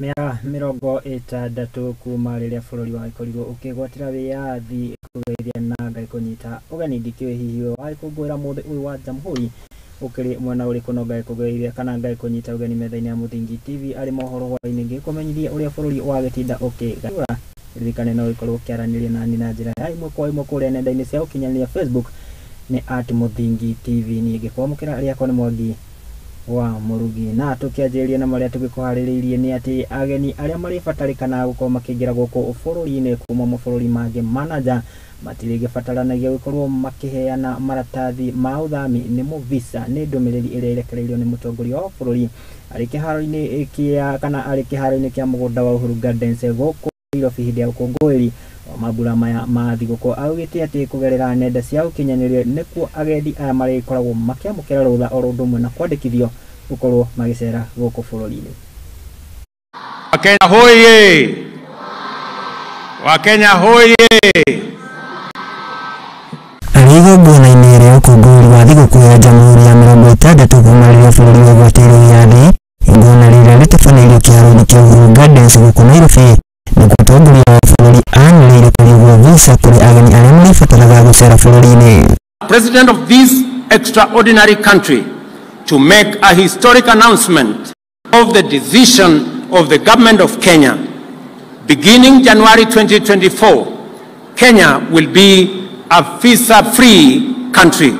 Mĩaka 60 kuma rĩrĩa bũrũri wagĩkorirwo ũkĩgwatĩra wĩyathi kũgeithia na Ngai kũnyita ũgeni. Ndikĩũĩ hihi we wagĩkũngũĩra mũthĩ ũyũ wa Jamhuri ũkĩrĩ mwena ũrĩkũ, no Ngai kũgeithia kana Ngai kũnyita ũgeni metha-inĩ ya Mũthingi TV arĩ mohoro hwaĩ-inĩ ngĩkũmenyithia ũrĩa bũrũri wagĩtinda ũkĩgarũra. Ririkane no ũgĩkorwo ũkĩaranĩria nani na njĩra ya ĩmwe kwa ĩmwe kũrĩa nenda-inĩ cia ũkinyanĩria Facebook nĩ @MũthingiTV. Niĩ ngĩkwamũkĩra rĩakwa nĩ Mwangi wa Mũrugi, na tũkĩanjĩrĩria na marĩa tũgĩkũharĩrĩirie nĩ atĩ ageni arĩa marĩbatarĩkanaga gũkorwo makĩingĩra gũkũ bũrũri-inĩ kuma mabũrũri mangĩ ma na nja matirĩgĩbataranagia gũkorwo makĩheana maratathi ma ũthami nĩmo visa. Nĩ ndũmĩrĩri ĩrĩa ĩrekereirio nĩ mũtongoria wa bũrũri arĩ kĩharo-inĩ kĩa kana arĩ kĩharo-inĩ kĩa mũgũnda wa Uhuru Gardens gũkũ Nairobi hĩndĩ ya ũkũngũĩri wa mambura maya ma thigũkũ. Augĩte atĩ kũgerera nenda cia ũkinyanĩria nĩkuo agendi aya marĩkoragwo makĩamũkĩra rũtha oro ũndũ ũmwe na kwandĩkithio gũkorwo magĩcera gũkũ bũrũri-inĩ. Wakenya hoye! Wakenya hoye! Arĩ igongona-inĩ rĩa ũkũngũĩri wa thigũkũ ya Jamhuri ya 60 kuma rĩrĩa bũrũri wagwatĩire wĩyathi, igongona rĩrĩa rĩtabanĩirio kĩharo-inĩ kĩa Uhuru Gardens gũkũ Nairobi, nĩkuo mũtongoria wa bũrũri anĩrĩire kũrigwo visa kũrĩ ageni arĩa marĩbataraga gũcera bũrũri-inĩ. President of this extraordinary country to make a historic announcement of the decision of the government of Kenya. Beginning January 2024, Kenya will be a visa-free country.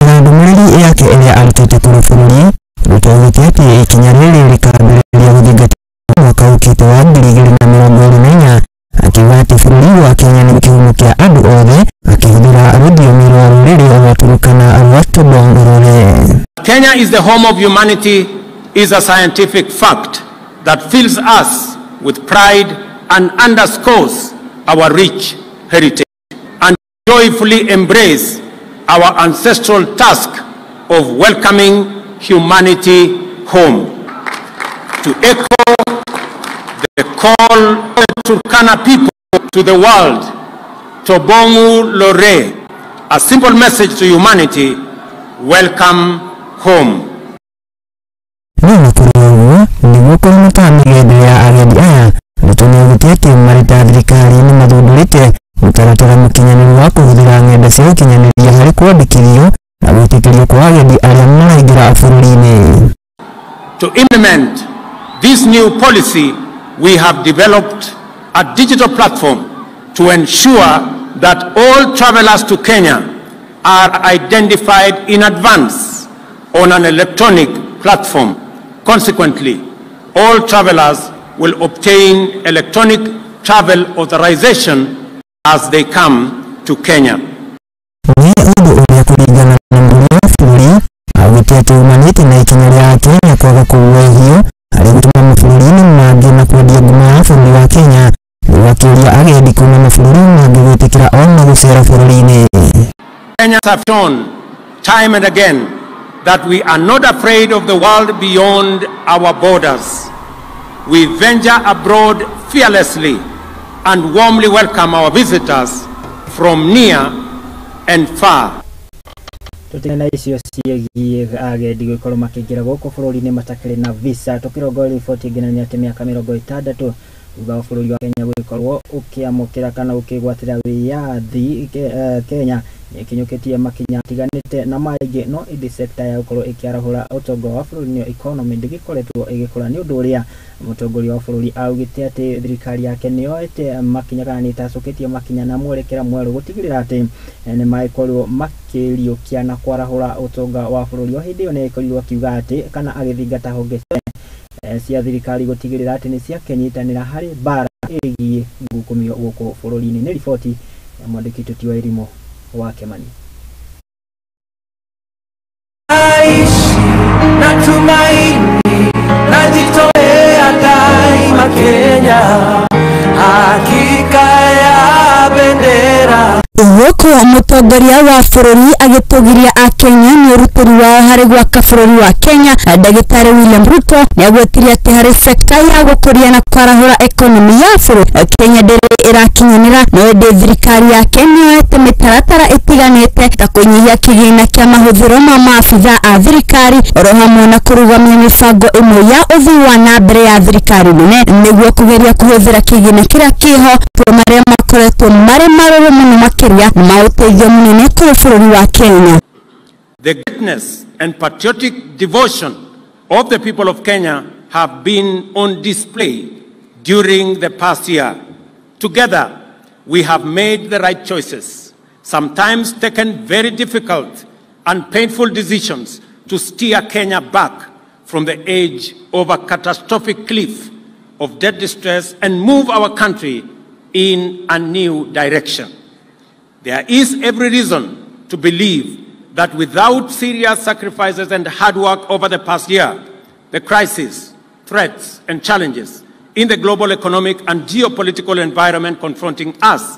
Na ndũmĩrĩri yake ĩrĩa arutĩte kũrĩ bũrũri, Ruto augĩte atĩ ikinya rĩrĩ rĩkambĩrĩria gũthingatwo mwaka ũkĩte wa 2024, akiuga atĩ bũrũri wa Kenya nĩ kĩhumo kĩa andũ othe, akĩhũthĩra rũthiomi rwa rũrĩrĩ rwa Turkana rwa Tobong Rore. Kenya is the home of humanity is a scientific fact that fills us with pride and underscores our rich heritage, and joyfully embrace our ancestral task of welcoming humanity home. To echo the call of the Turkana people to the world, Tobongu Lore, a simple message to humanity, welcome home. No na kũrĩ ũguo, nĩguo kũramata mĩgendere ya agendi aya, Ruto nĩaugĩte atĩ marĩ ta thirikari nĩ mathundũrĩte mũtaratara mũkinyanĩru wa kũhũthĩra ng'enda cia ũkinyanĩria harĩ kwandĩkithio na gwĩtĩkĩrio kwa agendi arĩa maraingĩra bũrũri-inĩ. To implement this new policy, we have developed a digital platform to ensure that all travelers to Kenya are identified in advance on an electronic platform. Consequently, all travelers will obtain electronic travel authorization as they come to Kenya. Nĩ ũndũ ũrĩa kũringana na mũtongoria wa bũrũri augĩte atĩ umanĩte na ikinya rĩa Kenya kwaga kũguoyohio harĩ gũtũma mabũrũri-inĩ mangĩ na kwendia ngumo ya bũrũri wa Kenya, rĩu akĩũria agendi kuma mabũrũri mangĩ gwĩtĩkĩra ona gũcera bũrũri-inĩ. Kenyans have shown time and again that we are not afraid of the world beyond our borders. We venture abroad fearlessly and warmly welcome our visitors from near and far. Tũtigane na icio ciĩgiĩ agendi gũkorwo makĩingĩra gũkũ bũrũri-inĩ matakĩrĩ na visa. Tũkĩrongoreria riboti ĩngĩ nĩ atĩ mĩaka 60 thutha wa bũrũri wa Kenya gũgĩkorwo ũkĩamũkĩra kana ũkĩgwatĩra wĩyathi, Kenya nĩĩkinyũkĩtie makinya matiganĩte na maingĩ, no ĩndĩ sekta ya gũkorwo ĩkĩarahũra ũtonga wa bũrũri nĩyo economy ndĩgĩkoretwo ĩgĩkũra, nĩ ũndũ ũrĩa mũtongoria wa bũrũri augĩte atĩ thirikari yake nĩyoete makinya kana nĩĩtacũkĩtie makinya na mwerekera mwerũ gũtigĩrĩra atĩ nĩ magĩkorwo makĩriũkia na kwarahũra ũtonga wa bũrũri. O hĩndĩ ĩyo nĩagĩkorirwo akiuga atĩ kana agĩthingata honge cia thirikari gũtigĩrĩra atĩ nĩ ciakenyitanĩra harĩ mbara ĩgiĩ ngukumio gũkũ bũrũri-inĩ. Nĩ riboti ya mwandĩki witũ Tiwa Irimũ wa Kĩmani. Naishi na tumaini, najitolea daima Kenya, hakika ya bendera. Gũkũ mũtongoria wa bũrũri agĩtũgĩria akenya nĩ ũrutĩri wao Harĩ gwaka bũrũri wa Kenya, ndagĩtarĩ William Ruto nĩagwetire atĩ harĩ sekta ya gũkũria na kwarahũra ekonomi ya bũrũri, Kenya ndĩrĩ ĩrakinyanĩra, no ĩndĩ thirikari yake nĩyoete mĩtaratara ĩtiganĩte ta kũnyihia kĩgĩna kĩa mahũthĩro ma maabithaa a thirikari oro hamwe na kũrũgamia mĩbango ĩmwe ya ũthii wa na mbere ya thirikari nene nĩguo kũgeria kũhũthĩra kĩgĩna kĩrĩa kĩho marĩa makoretwo marĩ marũrũ mũno makĩria ma ũteithio mũnene kũrĩ bũrũri wa Kenya. The greatness and patriotic devotion of the people of Kenya have been on display during the past year. Together, we have made the right choices, sometimes taken very difficult and painful decisions to steer Kenya back from the edge of a catastrophic cliff of debt distress and move our country in a new direction. There is every reason to believe that without serious sacrifices and hard work over the past year, the crisis, threats, and challenges in the global economic and geopolitical environment confronting us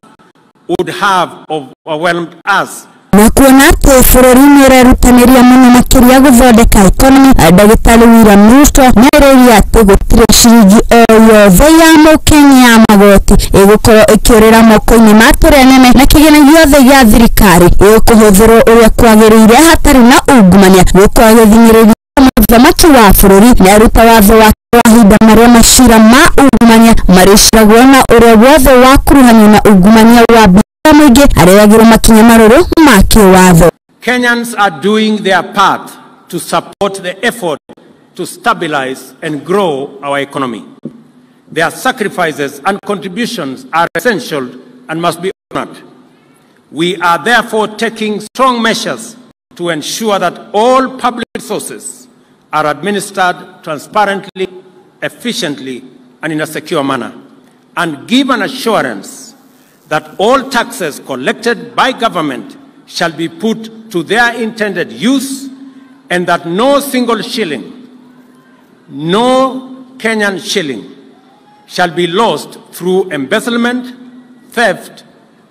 would have overwhelmed us. Na kuona atĩ bũrũri nĩ ũrerutanĩria mũno makĩria gũthondeka economy, ndagĩtarĩ William Ruto nĩarĩria atĩ gũtirĩ ciringi o yothe ya mũkenya ya magoti ĩgũkorwo ĩkĩũrĩra moko-inĩ ma tũrĩa nene na kĩgĩna gĩothe gĩa thirikari gĩkũhũthĩrwo ũrĩa kwagĩrĩire hatarĩ na ungumania. Gũkũ agĩthing'ĩrĩria mũthamaki wa bũrũri nĩaruta watho wa mahinda marĩa macira ma ungumania marĩciragwo na ũrĩa wothe wakuruhanio na ungumania wa mũingĩ areyagĩrwo makinya marũrũ ma kĩwatho. Kenyans are doing their part to support the effort to stabilize and grow our economy. Their sacrifices and contributions are essential and must be honored. We are therefore taking strong measures to ensure that all public resources are administered transparently, efficiently, and in a secure manner, and give an assurance that all taxes collected by government shall be put to their intended use and that no single shilling, no Kenyan shilling, shall be lost through embezzlement, theft,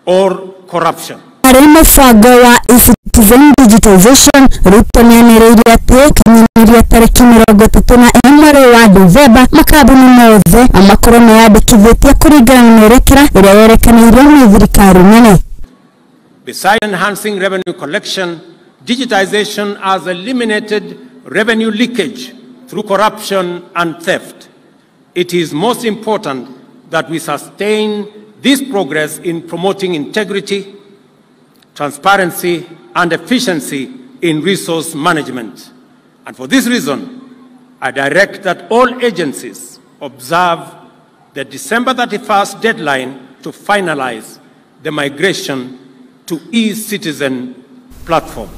or corruption. Harĩ mũbango wa e-Citizen Digitization, Ruto nĩanĩrĩire atĩ kinyanĩria tarĩki 31 wa Dithemba makambuni mothe makorwo meyandĩkithĩtie kũringana na mĩerekera ĩrĩa yerekanĩirio nĩ thirikari nene. Besides enhancing revenue collection, digitization has eliminated revenue leakage through corruption and theft. It is most important that we sustain this progress in promoting integrity, transparency, and efficiency in resource management. And for this reason, I direct that all agencies observe the December 31st deadline to finalize the migration to e-Citizen platform.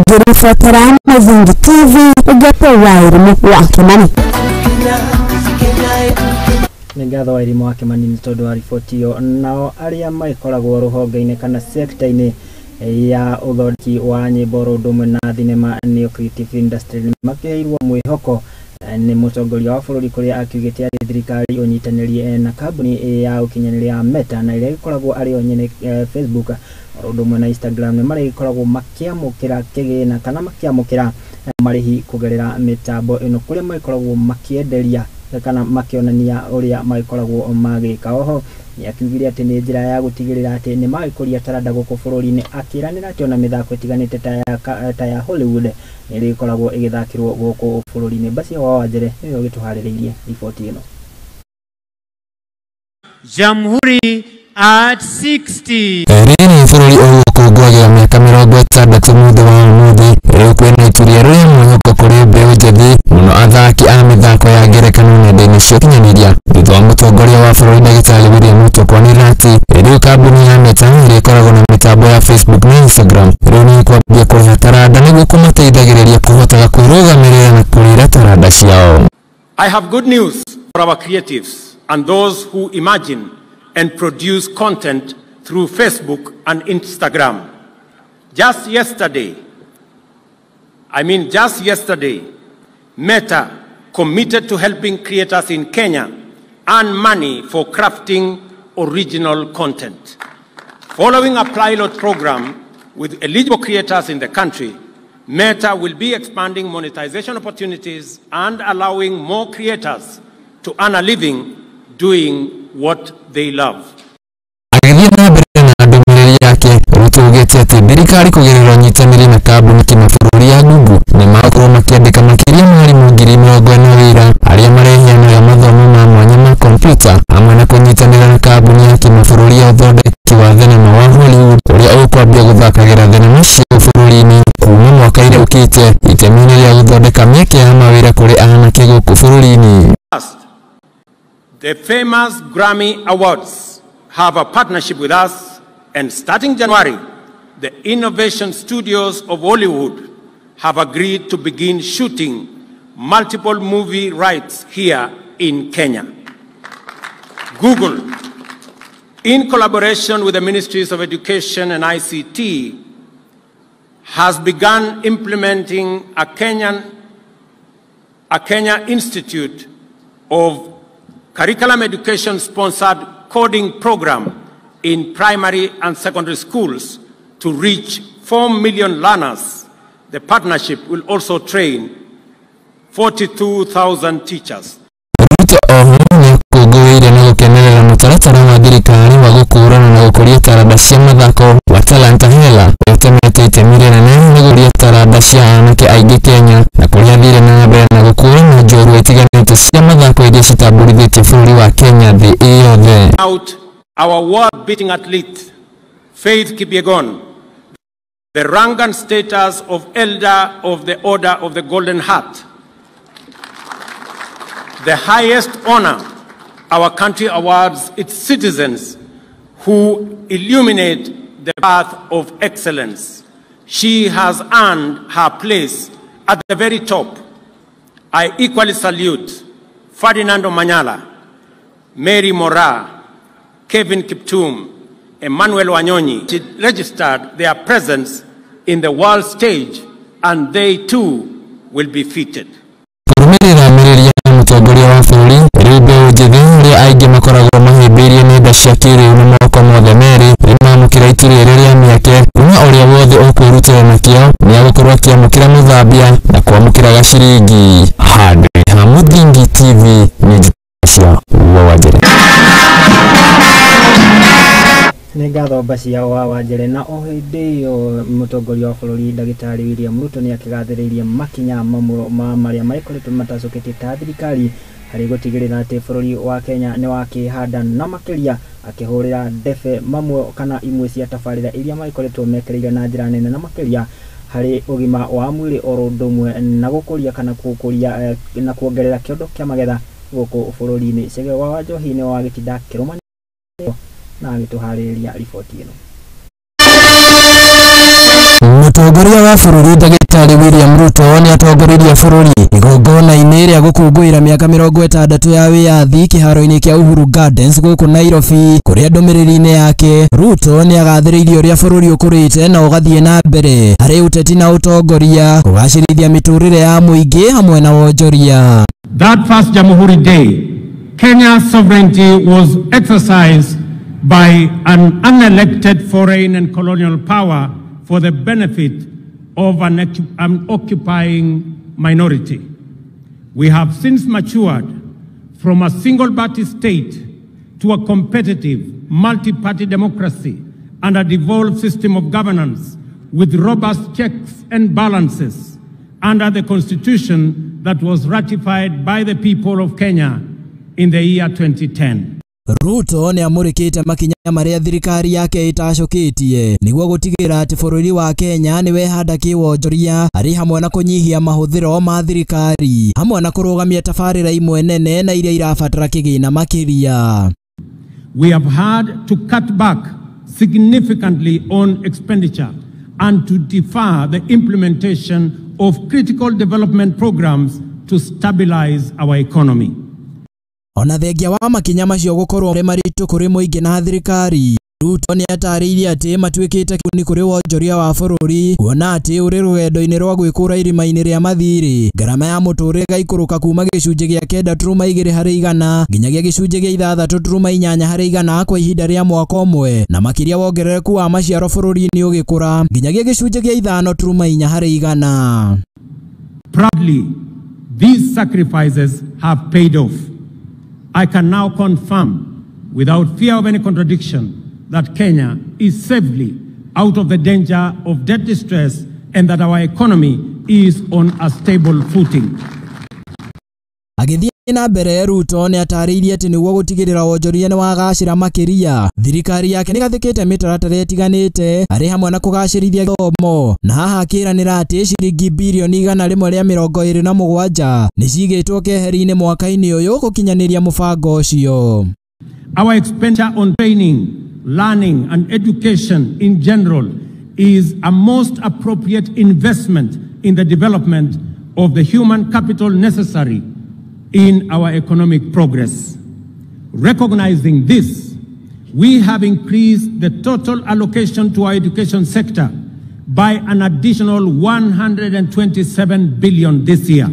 Ngĩribotera Mũthingi TV, Ũgepo wa Irimũ wa Kĩmani. Nĩ ngatho wa Irimũ wa Kĩmani nĩ tondũ wa riboti ĩyo. Nao arĩa magĩkoragwo rũhonge-inĩ kana sekta-inĩ ya ũthondeki wa nyĩmbo oro ũndũ ũmwe na thinema nĩyo creative industry nĩ makĩheirwo mwĩhoko nĩ mũtongoria wa bũrũri kũrĩa akiugĩte atĩ thirikari ũnyitanĩrie na kambuni ya ũkinyanĩria ya Meta na ĩrĩa ĩkoragwo arĩ yo nyene Facebook oro ũndũ ũmwe na Instagram nĩ marĩgĩkoragwo makĩamũkĩra kĩgĩna kana makĩamũkĩra marĩhi kũgerera mĩtambo ĩno kũrĩa magĩkoragwo makĩenderia kana makĩonania ũrĩa magĩkoragwo magĩka. Oho nĩakiugire atĩ nĩ njĩra ya gũtigĩrĩra atĩ nĩ magĩkũria taranda gũkũ bũrũri-inĩ, akĩranĩra atĩ ona mĩthako ĩtiganĩte ta ya Hollywood nĩ ĩrĩkoragwo ĩgĩthakĩrwo gũkũ bũrũri-inĩ. Basia wa Wanjere nĩwe ũgĩtũharĩrĩirie riboti ĩno. Jamhuri at 60. Rĩrĩ bũrũri ũgũkũngũagĩra mĩaka 60 mũthĩ wa ũmũthĩ, rĩu kwĩna ituria rĩa mwĩhoko kũrĩ mbeũ njĩthĩ mũno athaki a mĩthako ya ngerekano nenda-inĩ cia ũkinyanĩria thutha wa mũtongoria wa bũrũri ndagĩtarĩ William Ruto kwanĩrĩra atĩ rĩu kambuni ya Meta ĩrĩa ĩkoragwo na mĩtambo ya Facebook na Instagram rĩu nĩ ĩkwambia kũrĩha taranda nĩguo kũmateithagĩrĩria kũhotaga kwĩrũgamĩrĩra na kũrĩra taranda ciao. I have good news for our creatives and those who imagine and produce content through Facebook and Instagram. Just yesterday, Meta committed to helping creators in Kenya earn money for crafting original content. Following a pilot program with eligible creators in the country, Meta will be expanding monetization opportunities and allowing more creators to earn a living doing what they love. Agĩthiĩ na mbere na ndũmĩrĩri yake, Ruto augĩte atĩ thirikari kũgerera ũnyitanĩri na kambuni kĩmabũrũri ya Google nĩ magũkorwo makĩandĩka makĩria ma arimũ 40,000 wĩra arĩa mareheanaga mathomo ma mwanya ma kompiuta, hamwe na kũnyitanĩra na kambuni ya kĩmabũrũri ya ũthondeki wa thenema wa Hollywood ũrĩa ũkwambia gũthakagĩra thenema cia bũrũri-inĩ kuma mwaka-inĩ ũkĩte, itemi-inĩ rĩa gũthondeka mĩeke ya mawĩra kũrĩ anake gũkũ bũrũri-inĩ. First, the famous Grammy Awards have a partnership with us, and starting January, the Innovation Studios of Hollywood have agreed to begin shooting multiple movie rights here in Kenya. Google, in collaboration with the Ministries of Education and ICT, has begun implementing a Kenya Institute of Curriculum Education-sponsored coding program in primary and secondary schools to reach 4 million learners. The partnership will also train 42,000 teachers. Ruto oho nĩakũngũĩire na gũkenerera mũtaratara wa thirikari wa gũkũũrana na gũkũria taranda cia mathako wa Talanta Hela ũtemete itemi rĩnene harĩ gũkũria taranda cia anake aingĩ Kenya, na kũrĩa athire na mbere na gũkũũrana njorua itiganĩte cia mathako iria citambũrithĩtie bũrũri wa Kenya thĩ ĩyothe. Out our world-beating athlete, Faith Kipyegon, the rank and status of Elder of the Order of the Golden Heart, the highest honor our country awards its citizens who illuminate the path of excellence. She has earned her place at the very top. I equally salute Ferdinand Omanyala, Mary Mora, Kevin Kiptum, Emmanuel Wanyonyi. She registered their presence in the world stage, and they too will be feted. Kũrũmĩrĩra mĩrĩria ya mũtongoria wa bũrũri, rĩu mbeũ njĩthĩ arĩa aingĩ makoragwo mahĩmbĩirie nenda cia kĩrĩu na moko mothe merĩ nĩmamũkĩra itu rĩrĩ rĩa mĩeke kuma ũrĩa wothe ũkwĩrutĩra nakĩo nĩagũkorwo akĩamũkĩra mũthambia na kwamũkĩra gaciringi. Handũ ha Mũthingi TV nĩ cia Wawanjĩrĩ. Nĩ ngatho Mbacia wa Wanjĩrĩ. Na o hĩndĩ ĩyo mũtongoria wa bũrũri ndagĩtarĩ William Ruto nĩ akĩgathĩrĩirie makinya mamwe ma marĩa magĩkoretwo matacũkĩtie ta thirikari harĩ gũtigĩrĩra atĩ bũrũri wa Kenya nĩ wakĩhanda, na makĩria akĩhũrĩra ndebe mamwe kana imwe cia tabarĩra iria magĩkoretwo mekĩrĩire na njĩra nene, na makĩria harĩ ũgima wa mwĩrĩ oro ũndũ ũmwe na gũkũria kana gũkũria na kuongerera kĩondo kĩa magetha gũkũ bũrũri-inĩ. Chege wa Wanjohi nĩ wagĩtinda kĩrũmanĩrĩrio na agĩtũharĩrĩria riboti ĩno. Mũtongoria wa bũrũri ndagĩtarĩ William Ruto nĩ atongoririe bũrũri igongona-inĩ rĩa gũkũngũĩra mĩaka 60 ya wĩyathi kĩharo-inĩ kĩa Uhuru Gardens gũkũ Nairobi, kũrĩa ndũmĩrĩri-inĩ yake Ruto nĩ agathĩrĩirie ũrĩa bũrũri ũkũrĩte na ũgathiĩ na mbere harĩ ũteti na ũtongoria, kũgacĩrithia mĩtũrĩre ya mũingĩ hamwe na wonjoria. That first Jamhuri Day, Kenya's sovereignty was exercised by an unelected foreign and colonial power for the benefit of an occupying minority. We have since matured from a single-party state to a competitive, multi-party democracy and a devolved system of governance with robust checks and balances under the constitution that was ratified by the people of Kenya in the year 2010. Ruto nĩ amũrĩkĩte makinya marĩa thirikari yake ĩtacũkĩtie nĩguo gũtigĩrĩra atĩ bũrũri wa Kenya nĩ wehanda kĩwonjoria harĩ hamwe na kũnyihia mahũthĩro ma thirikari hamwe na kũrũgamia tabarĩra imwe nene na iria irabatara kĩgĩna makĩria. We have had to cut back significantly on expenditure and to defer the implementation of critical development programs to stabilize our economy. Ona thengia wa makinya macio gũkorwo marĩ maritũ kũrĩ mũingĩ na thirikari, Ruto nĩ atarĩirie atĩ matuĩkĩte kĩguni kũrĩ wonjoria wa bũrũri kuona atĩ ũrĩ rũgendo-inĩ rwa gwĩkũra irima-inĩ rĩa mathirĩ ngarama ya mũtũrĩre ĩgaikũrũka kuma gĩcunjĩ gĩa 9.2 harĩ igana nginyagia gĩcunjĩ gĩa 6.8 harĩ igana kwa ihinda rĩa mwaka ũmwe na makĩria wongerereku wa maciaro bũrũri-inĩ ũgĩkũra nginyagia gĩcunjĩ gĩa 5.4 harĩ igana. Proudly, these sacrifices have paid off. I can now confirm, without fear of any contradiction, that Kenya is safely out of the danger of debt distress and that our economy is on a stable footing. Agĩthiĩ na mbere Ruto nĩ atarĩirie atĩ nĩguo gũtigĩrĩra wonjoria nĩ wagacĩra makĩria thirikari yake nĩ ĩgathĩkĩte mĩtaratara ĩtiganĩte arĩ hamwe na kũgacĩrithia gĩthomo na haha akĩranĩra atĩ ciringi birioni 127 nĩ cigĩtwo keheri-inĩ mwaka-inĩ ũyũ gũkinyanĩria mũbango ũcio. Our expenditure on training, learning and education in general is a most appropriate investment in the development of the human capital necessary in our economic progress. Recognizing this, we have increased the total allocation to our education sector by an additional 127 billion this year.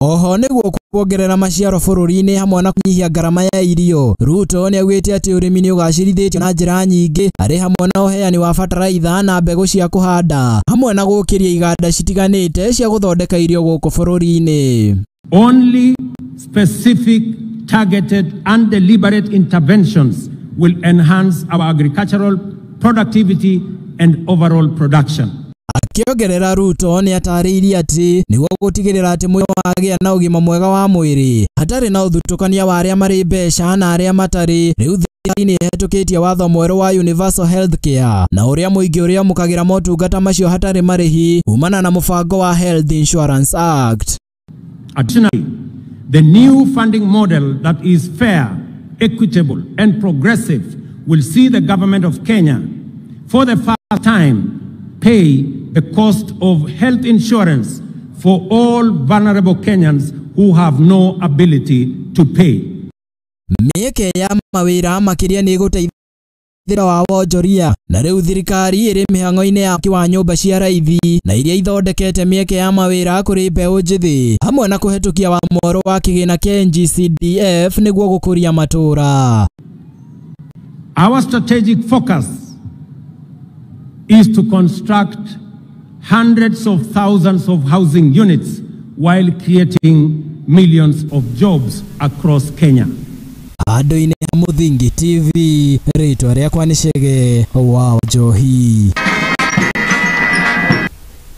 Oho nĩguo kuongerera maciaro bũrũri-inĩ hamwe na kũnyihia ngarama ya irio Ruto nĩ augĩte atĩ ũrĩmi nĩ ũgacĩrithĩtio na njĩra nyingĩ arĩ hamwe na ũheani wa bataraitha na mbegũ cia kũhanda hamwe na gũkĩria iganda citiganĩte cia gũthondeka irio gũkũ bũrũri-inĩ. Only specific, targeted and deliberate interventions will enhance our agricultural productivity and overall production. Akĩongerera Ruto nĩ atarĩirie atĩ nĩguo gũtigĩrĩra atĩ mũingĩ wagĩa na ũgima mwega wa mwĩrĩ hatarĩ na ũthutũkania wa arĩa marĩ mbeca na arĩa matarĩ rĩu thirikari nĩ ĩhetũkĩtie watho mwerũ wa Universal Health Care na ũrĩa mũingĩ ũrĩa ũmũkagĩra motungata macio hatarĩ marĩhi kumana na mũbango wa Health Insurance Act. Additionally, the new funding model that is fair, equitable and progressive will see the government of Kenya for the first time pay the cost of health insurance for all vulnerable Kenyans who have no ability to pay. Mĩeke ya mawĩra makĩria nĩ ĩgũteithia wa wonjoria na rĩu thirikari ĩrĩ mĩhang'o-inĩ ya wa nyũmba cia raithi na iria ithondekete mĩeke ya mawĩra kũrĩ mbeũ njĩthĩ hamwe na kũhetũkia wa mwerũ wa kĩgĩna kĩa NGCDF nĩguo gũkũria matũũra. Our strategic focus is to construct hundreds of thousands of housing units while creating millions of jobs across Kenya. Andũ-inĩ a Mũthingi TV, rĩtwa rĩakwa nĩ Chege wa Njohi.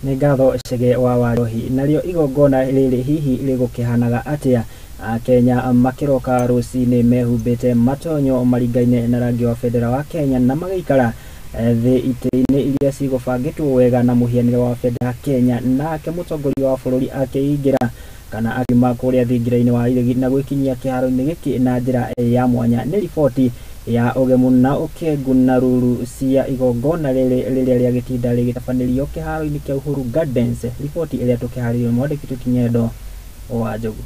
Nĩ ngatho Chege wa Wanjohi. Narĩo igongona rĩrĩ hihi rĩgũkĩhanaga atĩa? Akenya makĩroka rũcinĩ mehumbĩte matonyo maringaine na rangi wa bendera wa Kenya na magaikara thĩ itĩ-inĩ iria cigũbangĩtwo wega na mũhianĩre wa bendera Kenya, nake mũtongoria wa bũrũri akĩingĩra kana akiuma kũrĩa thingira-inĩ wa iregi na gwĩkinyia kĩharo-inĩ gĩkĩ na njĩra ya mwanya. Nĩ riboti ya ũgemu na ũkengu na ruru cia igongona rĩrĩ rĩrĩa rĩagĩtinda rĩgĩtabanĩrio kĩharo-inĩ kĩa Uhuru Gardens, riboti ĩrĩa tũkĩharĩirio mwandĩki Tũkinyendo wa Njogu.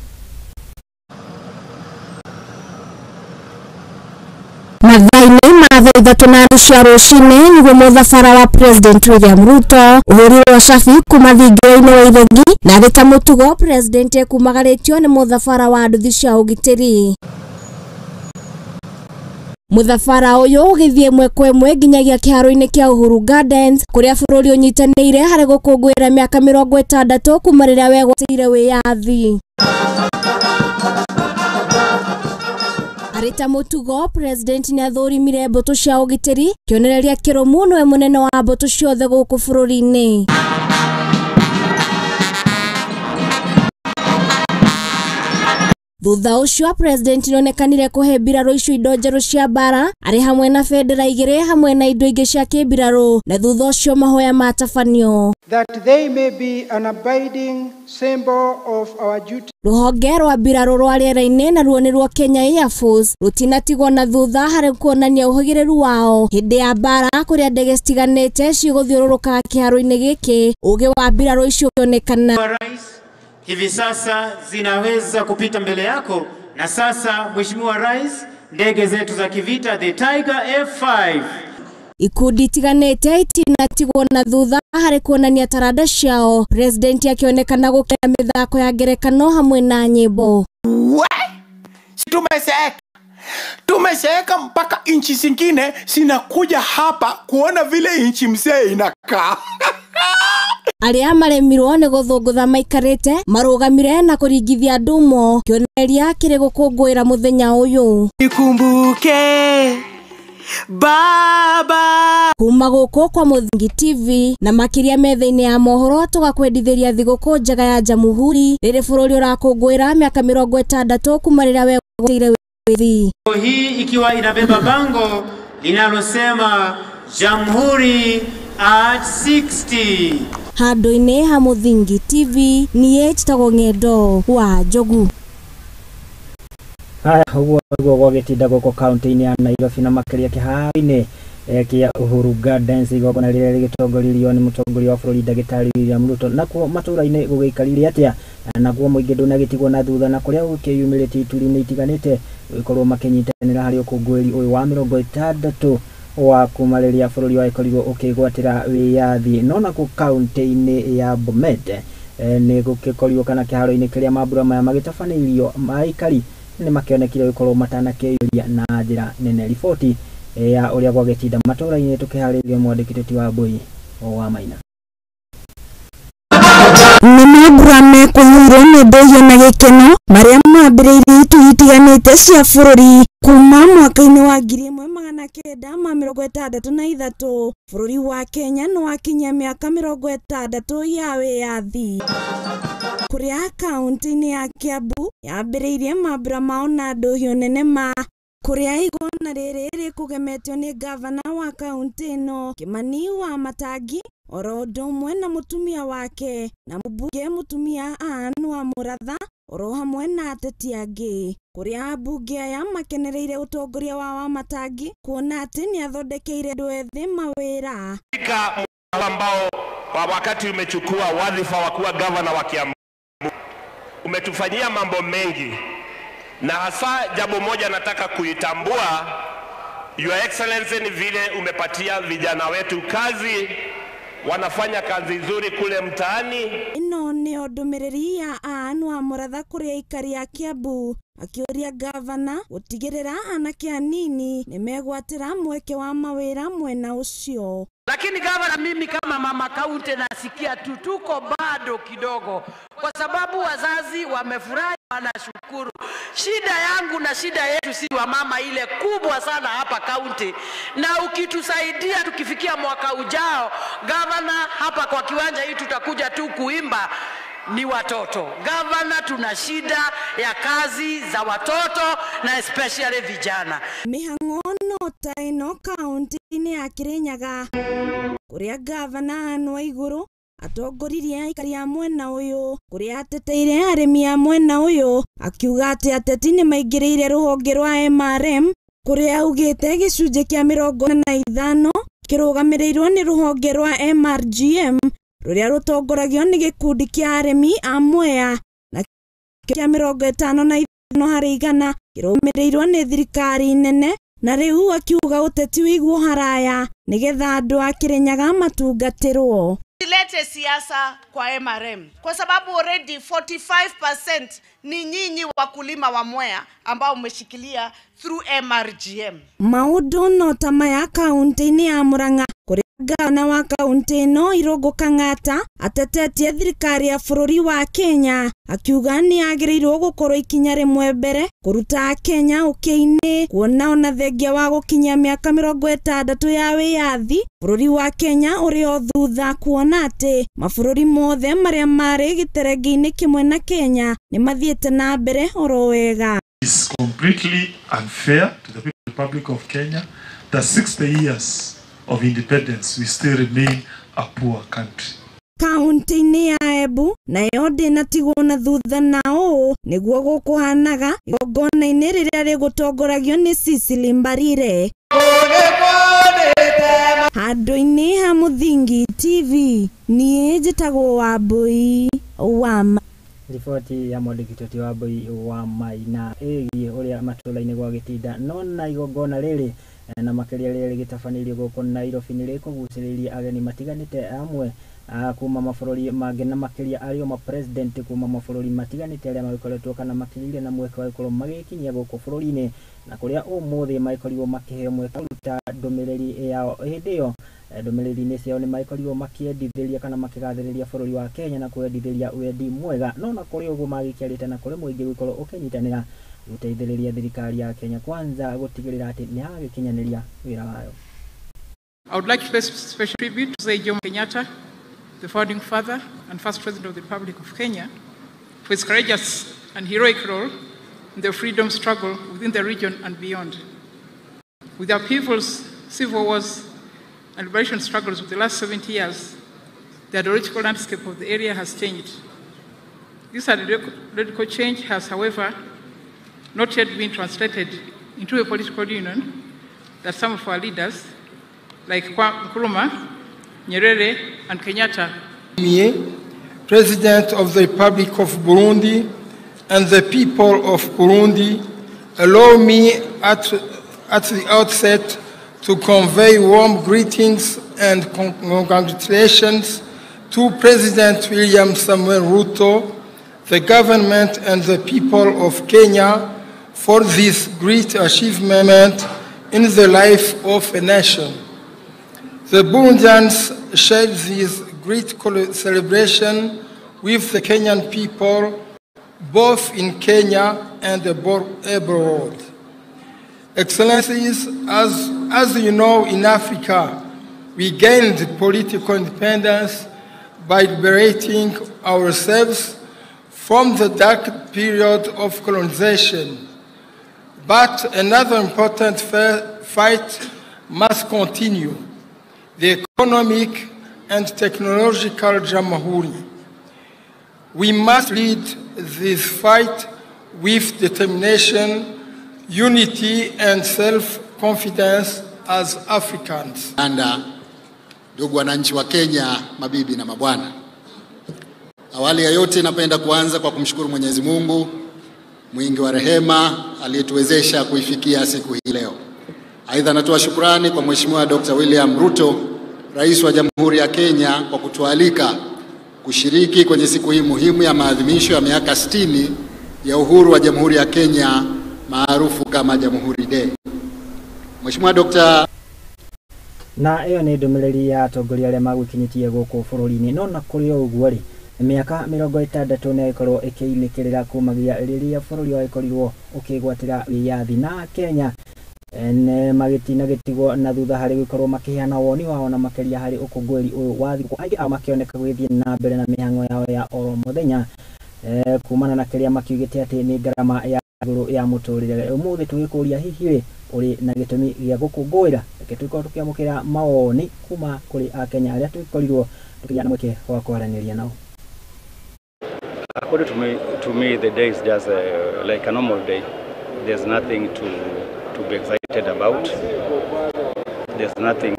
Mathaa-inĩ ma thaa ithatũ na nuthu cia rũcinĩ nĩguo mũthabara wa President William Ruto ũhũrirwo cabi kuma thingira-inĩ wa iregi na arĩ ta mũtugo President ekumagarĩtio nĩ mũthabara wa nduthi cia ũgitĩri. Mũthabara ũyũ ũgĩthiĩ ĩmwe kwa ĩmwe nginyagia kĩharo-inĩ kĩa Uhuru Gardens kũrĩa bũrũri ũnyitanĩire harĩ gũkũngũĩra mĩaka 60 kuma rĩrĩa wegwatĩire wĩyathi. Arĩ ta mũtugo President nĩathũrimire mbũtũ cia ũgitĩri kĩonereria kĩrũmu nĩwe mũnene wa mbũtũ ciothe gũkũ bũrũri-inĩ. Thutha ũcio President nĩonekanire kũhe mbirarũ icio indo njerũ cia mbara arĩ hamwe na bendera igĩrĩ hamwe na indo ingĩ cia kĩmbirarũ na thutha ũcio mahoya matabanio. That they may be an abiding symbol of our duty. Rũhonge rwa mbirarũ rwa rĩera-inĩ naruo nĩruo Kenya Air Force rũtinatigwo na thutha harĩ kuonania ũhĩgĩrĩru wao hĩndĩ ya mbara kũrĩa ndege citiganĩte cigũthiũrũrũkaga kĩharo-inĩ gĩkĩ ũgĩ wa mbirarũ icio ũkĩonekana. Hivi sasa zinaweza kupita mbele yako, na sasa Mheshimiwa Rais Ndege zetu za kivita the Tiger F5. Ikundi itiganĩte itinatigwo na thutha harĩ kuonania taranda ciao, president akĩonekana gũkena mĩthako ya ngerekano hamwe na nyĩmbo. Tumezeeka, tumezeeka mpaka nchi zingine zinakuja hapa kuona vile nchi mzee inakaa. Arĩa maremirwo nĩ gũthũngũtha maikarĩte marũgamire na kũringithia ndumo, kĩonereria kĩrĩ gũkũngũĩra mũthenya ũyũ. Nikumbuke baba. Kuma gũkũ kwa Mũthingi TV na makĩria metha-inĩ ya mohoro tũgakwendithĩria thigũkũ njega ya Jamhuri rĩrĩ bũrũri ũrakũngũĩra mĩaka 60 kuma rĩrĩa wegwatĩire wĩyathi. Hii ikiwa inabeba bango linalosema Jamhuri at 60. Handũ-inĩ ha Mũthingi TV niĩ njĩtagwo Ng'endo wa Njogu. Haya, ũguo nĩguo gwagĩtinda gũkũ kaunti-inĩ ya Nairobi na makĩria kĩharo-inĩ kĩa Uhuru Gardens, igongona rĩrĩa rĩgĩtongoririo nĩ mũtongoria wa bũrũri ndagĩtarĩ William Ruto. Nakuo matũra-inĩ gũgĩikarire atĩa? Naguo mũingĩ ndũnagĩtigwo na thutha, na kũrĩa gũkĩyumĩrĩtie ituri-inĩ itiganĩte gũgĩkorwo makĩnyitanĩra harĩ ũkũngũĩri ũyũ wa 60 wa kuma rĩrĩa bũrũri wagĩkorirwo ũkĩgwatĩra wĩyathi. No nakuo kaunti-inĩ ya Bomet nĩ gũgĩkorirwo kana kĩharo-inĩ kĩrĩa mambura maya magĩtabanĩirio, aikari nĩ makĩonekire gũkorwo matanakĩyũria na njĩra nene. Riboti ya ũrĩa gwagĩtinda matũra-inĩ tũkĩharĩrio mwandĩki Teti wa Mbui wa Maina. Nĩ mambura mekũihũirwo nĩ ndũhiũ na gĩkeno marĩa mambĩrĩirie ituri itiganĩte cia bũrũri kuma mwaka-inĩ wa 1963. Bũrũri wa Kenya nĩ wakinyia mĩaka 60 ya wĩyathi. Kũrĩa kaunti-inĩ ya Kiambu yambĩrĩirie mambura mao na ndũhiũ nene ma kũrĩa igongona rĩrĩ rĩkũgemetio nĩ gavana wa kaunti ĩno Kimani wa Matangi oro ũndũ ũmwe na mũtumia wake na mũmbunge mũtumia Anne wa Mũratha oro hamwe na ateti angĩ. Kũrĩa ambunge aya makenereire ũtongoria wa Wamatangi kuona atĩ nĩathondekeire andũ ethĩ mawĩra. Ambao kwa wakati umechukua wadhifa wa kuwa gavana wa Kiambu, umetufanyia mambo mengi, na hasa jambo moja nataka kuitambua, Your Excellency, ni vile umepatia vijana wetu kazi, wanafanya kazi nzuri kule mtaani. Ĩno nĩyo ndũmĩrĩri ya Anne wa Mũratha kũrĩ aikari a Kiambu akĩũria gavana gũtigĩrĩra anake anini nĩmegwatĩra mweke wa mawĩra mwena ũcio. Lakini gavana, mimi kama mama kaunti nasikia tu tuko bado kidogo, kwa sababu wazazi wamefurahi, wanashukuru. Shida yangu na shida yetu si wa mama ile kubwa sana hapa kaunti, na ukitusaidia tukifikia mwaka ujao gavana, hapa kwa kiwanja hii tutakuja tu kuimba ni watoto. Gavana, tuna shida ya kazi za watoto na especially vijana. Mĩhang'o no ta ĩno kaunti-inĩ ya Kirinyaga kũrĩa gavana Anne Waigũrũ atongoririe aikari a mwena ũyũ, kũrĩa ateteire arĩmi a mwena ũyũ akiuga atĩ ateti nĩmaingĩrĩire rũhonge rwa MRM kũrĩa augĩte gĩcunjĩ kĩa 45 kĩrũgamĩrĩirwo nĩ rũhonge rwa MRGM rũrĩa rũtongoragio nĩ gĩkundi kĩa arĩmi a Mwea na kĩa 55 harĩ igana kĩrũgamĩrĩirwo nĩ thirikari nene, na rĩu akiuga ũteti wĩigwo haraya nĩgetha andũ a Kirinyaga matungatĩrwo. Silete siasa kwa MRM kwa sababu already 45% ni nyinyi wakulima wa Mwea ambao umeshikilia through MRGM. Maũndũ no ta maya kaunti-inĩ ya Murang'a kũrĩa gavana wa kaunti ĩno Irũngũ Kang'ata atetetie thirikari ya bũrũri wa Kenya akiuga nĩ yagĩrĩirwo gũkorwo ikinya rĩmwe mbere kũruta Akenya ũkĩa-inĩ, kuona ona thengia wa gũkinyia mĩaka 60 ya wĩyathi bũrũri wa Kenya ũrĩ o thutha, kuona atĩ mabũrũri mothe marĩa marĩ gĩterengĩ-inĩ kĩmwe na Kenya nĩ mathiĩte na mbere oro wega. It's completely unfair to the Republic of Kenya that 60 years of independence we still remain a poor country. Kaunti-inĩ ya Embu nayo ndĩnatigwo na thutha na ũũ nĩguo gũkũhanaga igongona-inĩ rĩrĩa rĩgũtongoragio nĩ Cecily Mbarire. Handũ-inĩ ha Mũthingi TV niĩ njĩtagwo Wambui wa. Riboti ya mwandĩki wa Mbui wa Maina ĩgiĩ ũrĩa matũũra-inĩ gwa gĩtinda no na igongona rĩrĩ na makĩria rĩrĩa rĩgĩtabanĩirio gũkũ Nairobi nĩ rĩkũgucĩrĩria ageni matiganĩte amwe kuma mabũrũri mangĩ na makĩria arĩo ma president kuma mabũrũri matiganĩte arĩa magĩkoretwo kana makĩrĩire na mweke wa gũkorwo magĩkinyia gũkũ bũrũri-inĩ na kũrĩa ũmũthĩ magĩkorirwo makĩheo mweke kũruta ndũmĩrĩri yao hĩndĩ ĩyo ndũmĩrĩri-inĩ ciao nĩ magĩkorirwo makĩendithĩria kana makĩgathĩrĩria bũrũri wa Kenya na kwendithĩria wendi mwega no na kũrĩ ũguo magĩkĩarĩte na kũrĩ mũingĩ gũkorwo ũkĩnyitanĩra gũteithĩrĩria thirikari ya Kenya Kwanza gũtigĩrĩra atĩ nĩ yagĩkinyanĩria wĩra wayo. I would like to pay special tribute to Mzee Jomo Kenyatta, the founding father and first president of the Republic of Kenya, for his courageous and heroic role in the freedom struggle within the region and beyond. With the upheavals, civil wars, and liberation struggles of the last 70 years, the ideological landscape of the area has changed. This ideological change has, however, not yet been translated into a political union that some of our leaders, like Nkrumah, Nyerere, and Kenyatta, President of the Republic of Burundi, and the people of Burundi, allow me at the outset to convey warm greetings and congratulations to President William Samuel Ruto, the government and the people of Kenya for this great achievement in the life of a nation. The Burundians shared this great celebration with the Kenyan people, both in Kenya and abroad. Excellencies, as you know, in Africa, we gained political independence by liberating ourselves from the dark period of colonization. But another important fight must continue, the economic and technological Jamhuri. We must lead this fight with determination, unity and self-confidence as Africans. Anda, ndugu wananchi wa Kenya, mabibi na mabwana. Awali ya yote napenda kuanza kwa kumshukuru Mwenyezi Mungu mwingi wa rehema aliyetuwezesha kuifikia siku hii leo. Aidha natoa shukrani kwa Mheshimiwa Dr. William Ruto, Rais wa Jamhuri ya Kenya, kwa kutualika kushiriki kwenye siku hii muhimu ya maadhimisho ya miaka 60 ya uhuru wa Jamhuri ya Kenya maarufu kama Jamhuri Day. Mheshimiwa Dr. Na iyo ni ndũmĩrĩri ya atongoria arĩa magũkinyĩtie gũkũ bũrũri-inĩ no na kũrĩ o ũguo rĩ mĩaka 60 nĩ ĩkorwo ĩkĩinĩkĩrĩra kumagia rĩrĩa bũrũri wagĩkorirwo ũkĩgwatĩra wĩyathi na Kenya ne magĩtina gĩtigwo na thutha harĩ gũkorwo makĩheana woni wao na makĩria harĩ ũkũngũĩri ũyũ wa thigũkũ aingĩ ao makĩoneka gwĩthiĩ na mbere na mĩhang'o yao ya oro mũthenya kumana na kĩrĩa makiugĩte atĩ nĩ ngarama ya igũrũ ya mũtũrĩre. Ũmũthĩ tũgĩkũria hihi rĩ ũrĩ na gĩtũmi gĩa gũkũngũĩra, reke tũkorwo tũkĩamũkĩra mawoni kuma kũrĩ akenya arĩa tũkorirwo tũkĩgĩa na mweke wa kwaranĩria nao. According to me, the day is just like a normal day. There's nothing to be excited about. There's nothing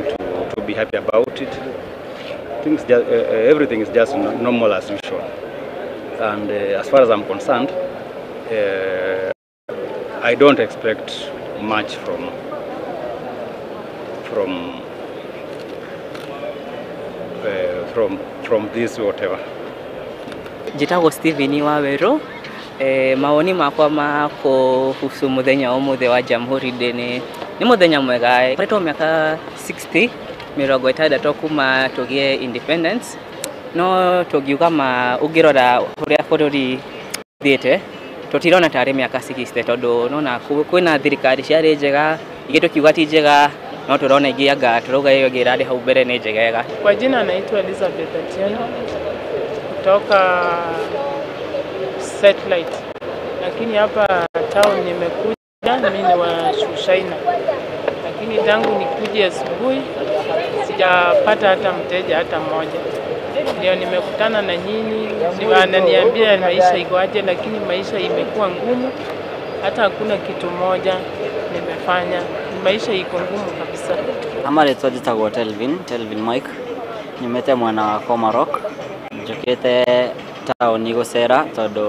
to be happy about it. Things just, everything is just normal as usual. And as far as I'm concerned, I don't expect much from this whatever. Njĩtagwo Steven Waweru. Mawoni makwa ma kuhusu muthenya ũmũthĩ wa Jamhuri Day nĩ muthenya mwega. Koretwo mĩaka 60 60 kuma tũgĩe independence, no tũngiuga ma ũngĩrora ũrĩa bũrũri thiĩte tũtirona tarĩ mĩaka 60 tondũ nona kwĩna thirikari ciarĩ njega ingĩ tũkiuga ti njega no tũrona ingĩ anga tũrauga ĩyo ĩngĩ ĩrarĩ hau mbere nĩ njegega. Kwa jina naitwa Elizabeth Atieno kutoka Satellite, lakini hapa town nimekuja mimi ni wa Shushaina, lakini tangu nikuje asubuhi sijapata hata mteja hata mmoja. Ndio nimekutana na nyinyi, wananiambia maisha iko aje, lakini maisha imekuwa ngumu, hata hakuna kitu moja nimefanya, maisha iko ngumu kabisa. Amare twajitagwo Telvin Mike, nyumete mwena wa Komarok, njukite taũni gũcera tondũ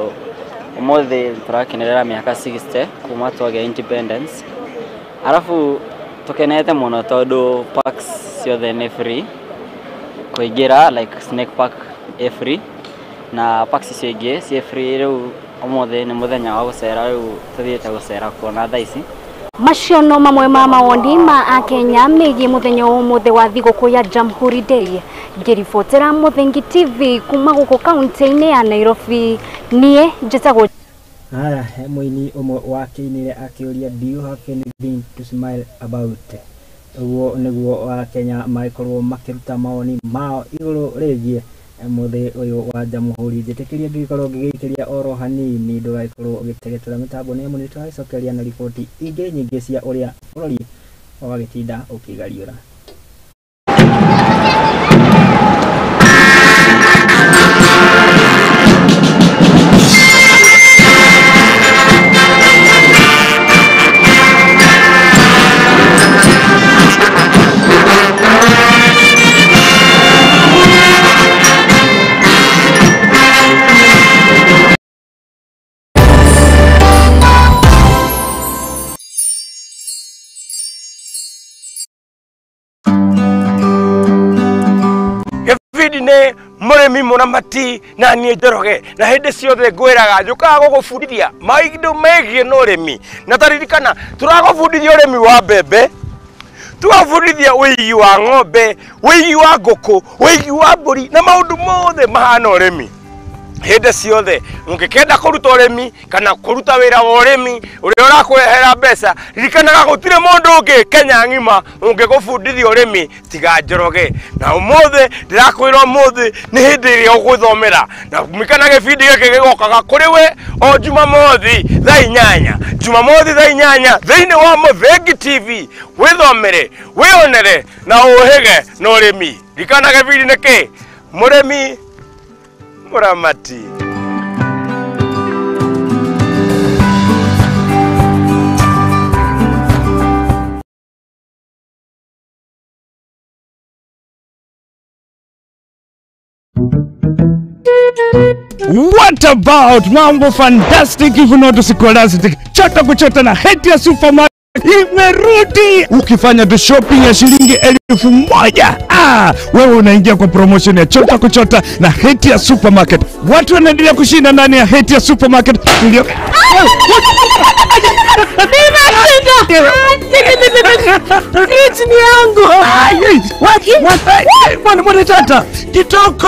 ũmũthĩ tũrakenerera mĩaka 60 kuma twagĩa independence. Arabu tukenete mũno tondũ parks ciothe nĩ free kũingĩra, like Snake Park ĩ free na parks icio ingĩ ciĩ free. Rĩu ũmũthĩ nĩ mũthenya wa gũcera, rĩu tũthiĩte gũcera kuona thaa ici. Macio no mamwe ma mawoni ma akenya megiĩ mũthenya wa ũmũthĩ wa thigũkũ ya Jamhuri Day. Ngĩribotera Mũthingi TV kuma gũkũ kaunti-inĩ ya Nairobi, niĩ njĩtagwo Haya, mũini ũmwe wakĩinire akĩũria, do you have anything to smile about? Ũguo nĩguo Akenya magĩkorwo makĩruta mawoni mao igũrũ rĩgiĩ mũthĩ ũyũ wa Jamhuri. Njĩtĩkĩria ngĩgĩkorwo ngĩgĩikĩria oro hanini ndũgagĩkorwo ũgĩtegetũra mĩtambo nĩ amu nĩtũragĩcokeria na riboti ingĩ nyingĩ cia ũrĩa bũrũri wagĩtinda ũkĩgariũra. Nĩ mũrĩmi mũramati na niĩ Njoroge, na hĩndĩ ciothe ngwĩraga njũkaga gũgũbundithia maũndũ megiĩ na ũrĩmi, na taririkana tũragũbundithia ũrĩmi wa mbembe, tũgabundithia ũigi wa ng'ombe, ũigi wa ngũkũ, ũigi wa mbũri na maũndũ mothe mahana ũrĩmi. Hĩndĩ ciothe ũngĩkenda kũruta ũrĩmi kana kũruta wĩra wa ũrĩmi ũrĩa ũrakũrehera mbeca, ririkanaga gũtirĩ mũndũ ũngĩ Kenya ng'ima ũngĩgũbundithia ũrĩmi tiga Njoroge. Na ũmũthĩ ndĩrakwĩra ũmũthĩ nĩ hĩndĩ ĩrĩa ũgũthomera, na ririkana gĩbindi gĩkĩ gĩgokaga kũrĩ we o Jumamothi thaa 8, Jumamothi thaa 8 thĩinĩ wa Mũthingi TV. Wĩthomere, wĩonere na ũhĩge na ũrĩmi. Ririkana gĩbindi nĩ kĩ? Mũrĩmi Muramati. What about mambo fantastic if not scholastic? Chota kuchota na Hetia Supermarket imerudi. Ukifanya tu shopping ya shilingi 1000, wewe unaingia kwa promotion ya chota kuchota na Hetia Supermarket. Watu wanaendelea kushinda ndani ya Hetia Supermarket. Fridge ni yangu. Mwana tata kitoko.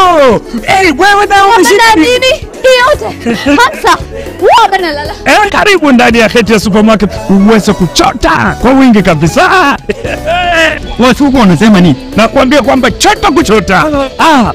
Wewe na umeshinda nini? Yote. Hamsa. Wewe karibu ndani ya Hetia Supermarket uweze kuchota kwa wingi kabisa. Watu huko wanasema nini? Nakwambia kwamba chota kuchota.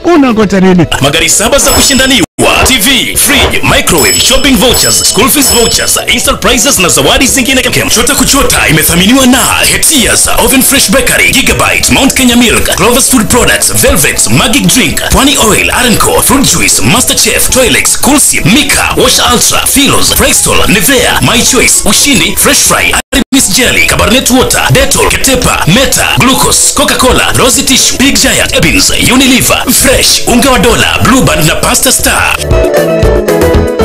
Unangoja nini? Magari 7 za kushindaniwa, TV, fridge, microwave, shopping vouchers, school fees vouchers, instant prizes na zawadi zingine kemkem. Chota kuchota imethaminiwa na Hetias, Oven Fresh Bakery, Gigabyte, Mount Kenya Milk, Clover's Food Products, Velvet, Magic Drink, Pwani Oil, Arenco, Fruit Juice, Master Chef, Toilex, Coolsi, Mika, Wash Ultra, Philos, Bristol, Nivea, My Choice, Ushindi, Fresh Fry, Miss Jelly, Cabernet Water, Dettol, Ketepa, Meta, Glucose, Coca-Cola, Rosy Tissue, Big Giant, Ebins, Unilever, Fresh, Unga wa Dola, Blue Band na Pasta Star.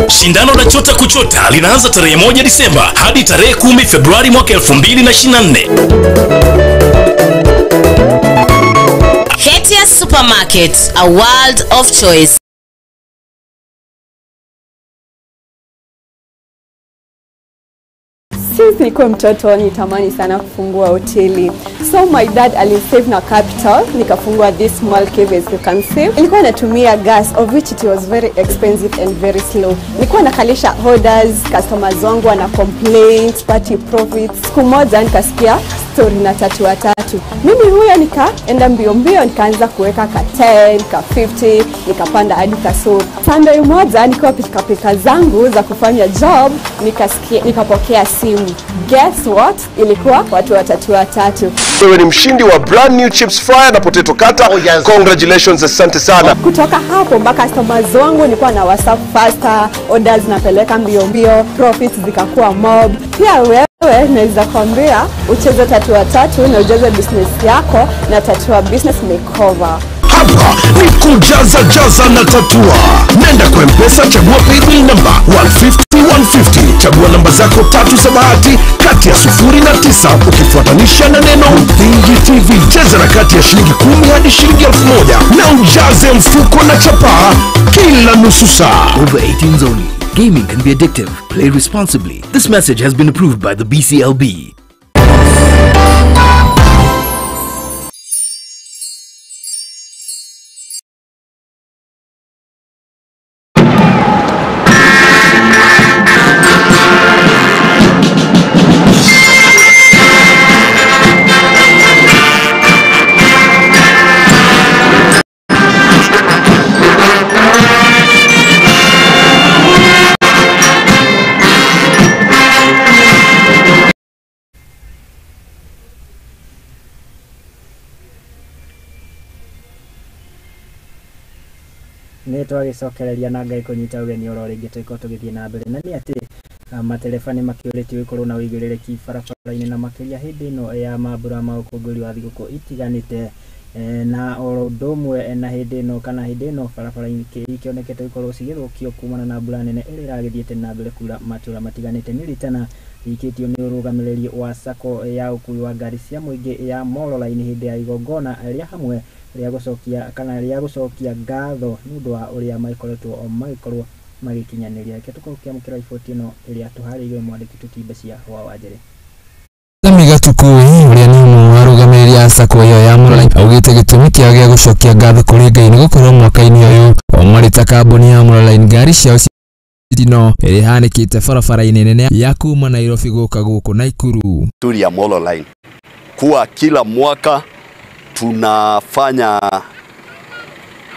Shindano la Chota Kuchota linaanza tarehe 1 Disemba hadi tarehe 10 Februari mwaka 2024. Hetia Supermarket, a world of choice. Since nilikuwa mtoto nitamani sana kufungua hoteli. So my dad alisave na capital, nikafungua this small cave as you can see. Nilikuwa natumia gas, of which it was very expensive and very slow. Nilikuwa nakalisha orders, customers wangu wana complaints, party profits. Siku moja nikasikia story na tatu watatu. Mimi huyo nikaenda mbio mbio, nikaanza kuweka ka 10, ka 50, nikapanda hadi ka so. Sunday moja nilikuwa pika pika zangu za kufanya job, nikasikia nikapokea simu. Guess what? Ilikuwa watu watatu watatu. Wewe ni mshindi wa brand new chips fryer na potato cutter. Oh, yes. Congratulations, asante sana. Kutoka hapo mpaka customers wangu nilikuwa na WhatsApp faster, orders napeleka mbio mbio, profits zikakuwa mob. Pia wewe naweza kuambia ucheze tatu watatu na ujaze business yako na Tatua Business Makeover. Hapa ni kujaza jaza na tatua. Nenda kwa M-Pesa, chagua paybill number 150 150. Chagua namba zako tatu za bahati kati ya 0 na 9 ukifuatanisha na neno Muthingi TV. Cheza na kati ya shilingi 10 hadi shilingi 1000 na ujaze mfuko na chapaa kila nusu saa. Over 18s only. Gaming can be addictive. Play responsibly. This message has been approved by the BCLB. Nä twagäcokereria na Ngai kũnyita ũgeni oro rĩngĩ tũgĩkorwo tũgĩthiĩ na mbere na nĩ atĩ matereba nĩ makĩũrĩtio gũkorwo na ũigĩrĩrĩki barabara-inĩ na makĩria hĩndĩ ĩno ya mambura ma ũkũngũĩri wa thigũkũ itiganĩte na oro ũndũ ũmwe na hĩndĩ ĩno kana hĩndĩ ĩno barabara-inĩ ikĩonekete gũkorwo cigĩthũkio kumana na mbura nene ĩrĩa ĩragĩthiĩte na mbere kura matũra matiganĩte. Nĩ ritana rĩikĩtio nĩ ũrũgamĩrĩri wa sacco ya ũkui wa ngari cia mũingĩ ya Molo Line hĩndĩ ya igongona rĩa hamwe rĩa gũcokia kana rĩa gũcokia ngatho nĩ ũndũ wa ũrĩa magĩkoretwo magĩkorwo magĩkinyanĩria. Reke tũkorwo tũkĩamũkĩra riboti ĩno ĩrĩa tũharĩirie mwandĩki Tũtimbe cia Hwa Wanjĩrĩ. Gatukui uria ni umwe wa arugamiriri a sacco iyo ya Molo Line augite gitumi kiao gia gucokia ngatho kuri Ngai ni gukorwo mwaka-ini uyu o marĩ ta kambuni ya Molo Line ngari ciao citino ĩrĩa ĩhanĩkĩte barabara-inĩ nene ya kuma Nairobi gũka gũkũ Naikuru. Turi ya Molo Line kuwa kila mwaka tunafanya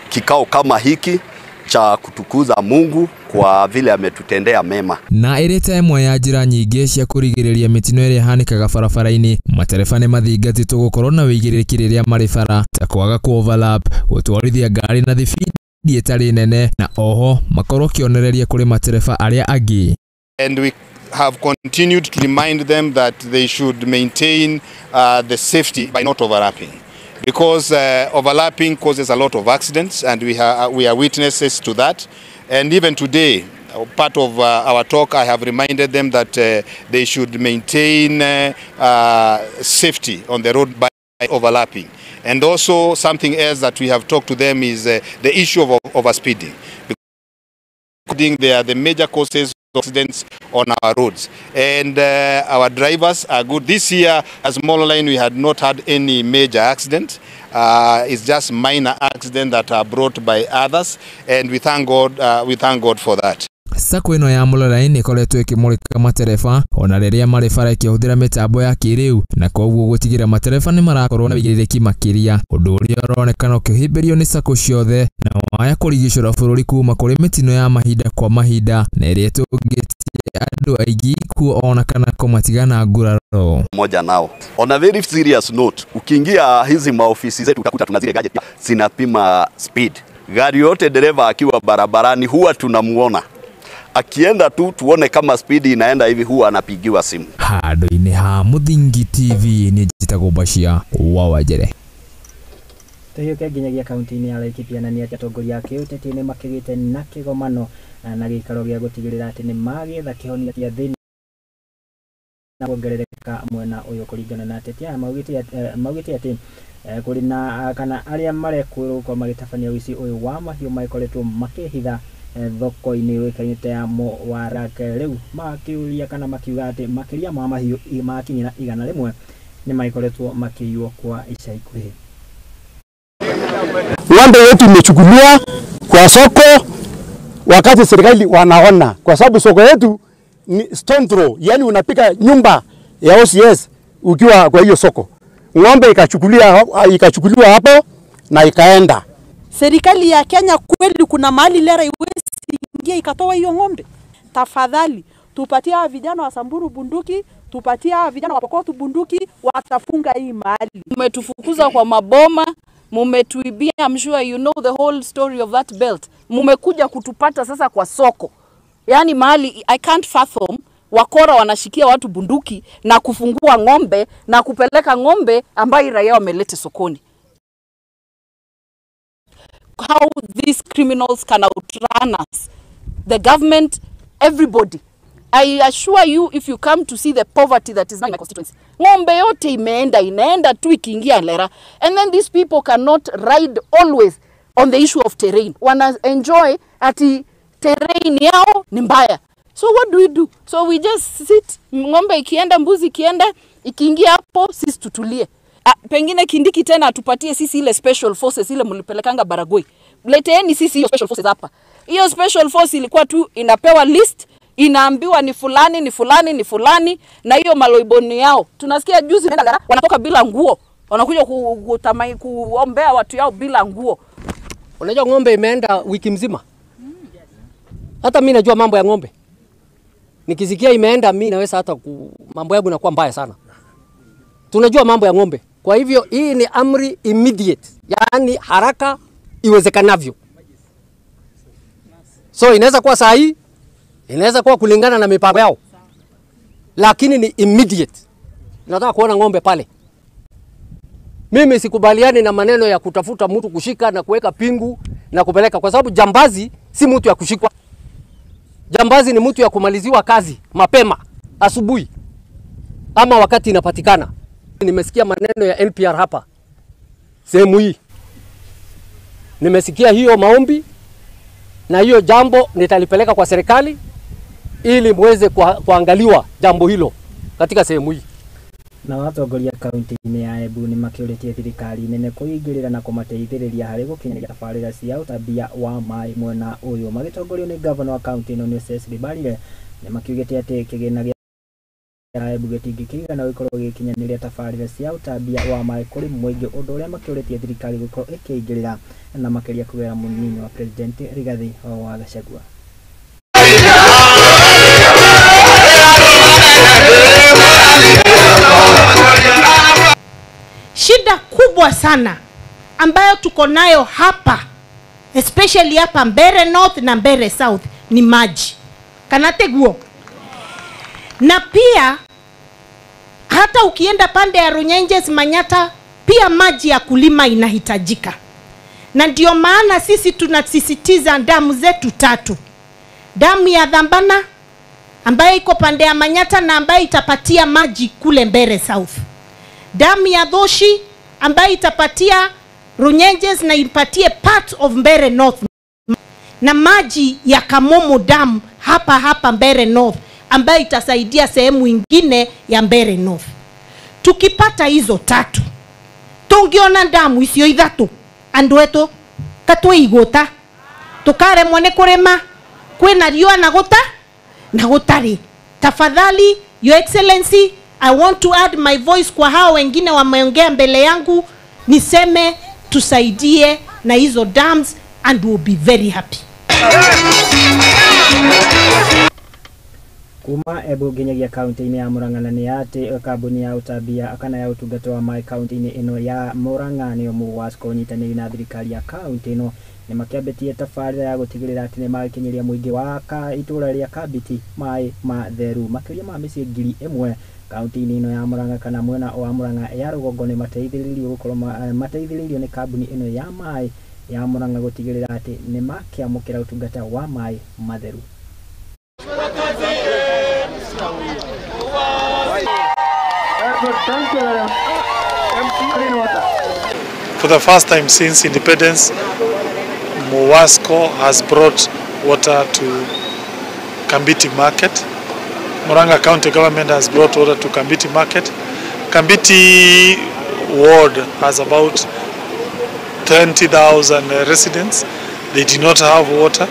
kikao kama hiki cha kutukuza Mungu kwa vile ametutendea mema. Na ĩrĩ ta ĩmwe ya njĩra nyingĩ cia kũrigĩrĩria mĩtino ĩrĩa ĩhanĩkaga barabara-inĩ, matereba nĩ mathingatĩtwo gũkorwo na ũigĩrĩrĩki rĩrĩa marĩ bara, ta kwaga kũ overlap, gũtwarithia ngari na thibindi ĩtarĩ nene, na oho makorwo kĩonereria kũrĩ matereba arĩa angĩ. And we have continued to remind them that they should maintain the safety by not overlapping, because overlapping causes a lot of accidents, and we are witnesses to that. And even today, part of our talk, I have reminded them that they should maintain safety on the road by overlapping. And also something else that we have talked to them is the issue of overspeeding. Because they are the major causes of accidents on our roads, and our drivers are good. This year as Molo Line we had not had any major accident. It's just minor accidents that are brought by others, and we thank God for that. Sacco ĩno ya Molo Line ĩkoretwo ĩkĩmũrĩka matereba ona rĩrĩa marĩ bara ĩkĩhũthĩra mĩtambo ya kĩrĩu, na koguo gũtigĩrĩra matereba nĩ marakorwo na ũigĩrĩrĩki makĩria, ũndũ ũrĩa ũronekana ũkĩhĩmbĩrio nĩ sacco ciothe na waya kũrigicũra bũrũri kuma kũrĩ mĩtino ya mahinda kwa mahinda na ĩrĩa ĩtũngĩtie andũ aingĩ kuo ona kana kũmatigana nguraro. Moja nao. On a very serious note, ukiingia hizi maofisi zetu utakuta tuna zile gadget zinapima speed. Gari yote dereva akiwa barabarani huwa tunamuona. Akienda tu tuone kama speed inaenda hivi huwa anapigiwa simu. Handũ-inĩ ha Muthingi TV nĩ njĩtagwo Bashia wa Wanjere. Tũhiũke nginyagia kaunti-inĩ ya Laikipia na nĩ atĩ atongoria a kĩũteti nĩ makĩgĩte na kĩgomano na gĩikaro gĩa gũtigĩrĩra atĩ nĩ magĩetha kĩhonia kĩa thĩna na kuongerereka mwena ũyũ. Kũringana na ateti aya maugĩte atĩ kũrĩ na kana arĩa marekwĩrwo gũkorwo magĩtabania ũici ũyũ wa mahiũ magĩkoretwo makĩhitha thoko-inĩ yũĩkaine ta ya Mũwaraka. Rĩu makĩũria kana makiuga atĩ makĩria ma mahiũ makinyĩra 100 nĩ magĩkoretwo makĩiywo kwa ica ikuhĩ. Ng'ombe yetu imechukuliwa kwa soko wakati serikali wanaona, kwa sababu soko yetu ni stone throw, yani unapika nyumba ya OCS ukiwa kwa hiyo soko. Ng'ombe ikachukuliwa hapo na ikaenda. Serikali ya Kenya kweli kuna mahali lera iwezi ingia ikatoa hiyo ng'ombe. Tafadhali tupatie hawa vijana wa Samburu bunduki, tupatie hawa vijana wa Pokot bunduki, watafunga hii mahali. Mmetufukuza kwa maboma, mumetuibia. I'm sure you know the whole story of that belt. Mumekuja kutupata sasa kwa soko. Yani mahali I can't fathom wakora wanashikia watu bunduki na kufungua ng'ombe na kupeleka ng'ombe ambayo raia wamelete sokoni. how these criminals can outrun us. The government, everybody. I assure you, if you come to see the poverty that is now in my constituency, ng'ombe yote imeenda, inaenda tu ikiingia Lera. And then these people cannot ride always on the issue of terrain. Wana enjoy ati terrain yao ni mbaya. So what do we do? So we just sit, ng'ombe ikienda, mbuzi ikienda, ikiingia hapo, sisi tutulie. Pengine Kindiki tena atupatie sisi ile special forces ile mlipelekanga Baragoi. Leteeni sisi hiyo special forces hapa. Hiyo special force ilikuwa tu inapewa list, inaambiwa ni fulani, ni fulani, ni fulani, na hiyo maloiboni yao. Tunasikia juzi wanatoka bila nguo. Wanakuja kuombea watu yao bila nguo. Unajua ng'ombe imeenda wiki mzima. Hata mimi najua mambo ya ng'ombe. Nikisikia imeenda mimi naweza hata mambo yangu inakuwa mbaya sana. Tunajua mambo ya ng'ombe. Kwa hivyo hii ni amri immediate, yaani haraka iwezekanavyo. So inaweza kuwa saa hii, inaweza kuwa kulingana na mipango yao. Lakini ni immediate. Nataka kuona ng'ombe pale. Mimi sikubaliani na maneno ya kutafuta mtu kushika na kuweka pingu na kupeleka, kwa sababu jambazi si mtu ya kushikwa. Jambazi ni mtu ya kumaliziwa kazi mapema asubuhi ama wakati inapatikana. Nimesikia maneno ya NPR hapa sehemu hii. Nimesikia hiyo maombi na hiyo jambo nitalipeleka kwa serikali ili muweze kuangaliwa jambo hilo katika sehemu hii. Na atongoria kaunti-inĩ ya Embu nĩ makĩũrĩtie thirikari nene kũingĩrĩra na kũmateithĩrĩria harĩ gũkinyanĩria tabarĩra cia ũtambia wa maĩ mwena ũyũ. Magĩtongorio nĩ gavana wa kaunti ĩno nĩ Cecily Mbarire, nĩ makiugĩte atĩ kĩgĩna gĩa Embu gĩtingĩkĩigana gũkorwo gĩgĩkinyanĩria tabarĩra cia ũtambia wa maĩ kũrĩ mũingĩ, ũndũ ũrĩa makĩũrĩtie thirikari gũkorwo ĩkĩingĩrĩra na makĩria kũgerera mũnini wa President Rigathi wa Gachagua. Shida kubwa sana ambayo tuko nayo hapa, especially hapa Mbeere North na Mbeere South, ni maji. Kanateguo. Na pia hata ukienda pande ya Runyenjes, Manyata, pia maji ya kulima inahitajika. Na ndio maana sisi tunasisitiza damu zetu tatu. Damu ya Dhambana ambayo iko pande ya Manyata na ambayo itapatia maji kule Mbeere South. Damu ya Dhoshi ambayo itapatia Runyenjes na ipatie part of Mbeere North. Na maji ya Kamomo Dam hapa hapa Mbeere North ambayo itasaidia sehemu ingine ya Mbeere North. Tukipata hizo tatu, tungiona damu isio ithatu, andu etu katwe igota, tukaremwo ni kurima, kwina riua na guta na gutari. Tafadhali Your Excellency, I want to add my voice kwa hao wengine wameongea mbele yangu, niseme tusaidie na hizo dams and we'll be very happy. Kuma Embu nginyagia kaunti-inĩ ya Murang'a na nĩ atĩ kambuni ya ũtambia kana ya ũtungata wa maĩ kaunti-inĩ ĩno ya Murang'a nĩyo MUWASCO nyitanĩire na thirikari ya kaunti ĩno nĩ makĩambĩtie tabarĩra ya gũtigĩrĩra atĩ nĩ magĩkinyĩria mũingĩ wa itũũra rĩa Kambiti maĩ matheru. Makĩria ma mĩciĩ 1000 kaunti-inĩ ĩno ya Murang'a kana mwena wa Murang'a ya rũgongo nĩ mateithĩrĩirio gũkorwo mateithĩrĩirio nĩ kambuni ĩno ya maĩ ya Murang'a gũtigĩrĩra atĩ nĩ makĩamũkĩra ũtungata wa maĩ matheru. For the first time since independence, MUWASCO has brought water to Kambiti market. Murang'a County government has brought water to Kambiti market. Kambiti ward has about 20,000 residents. They do not have water.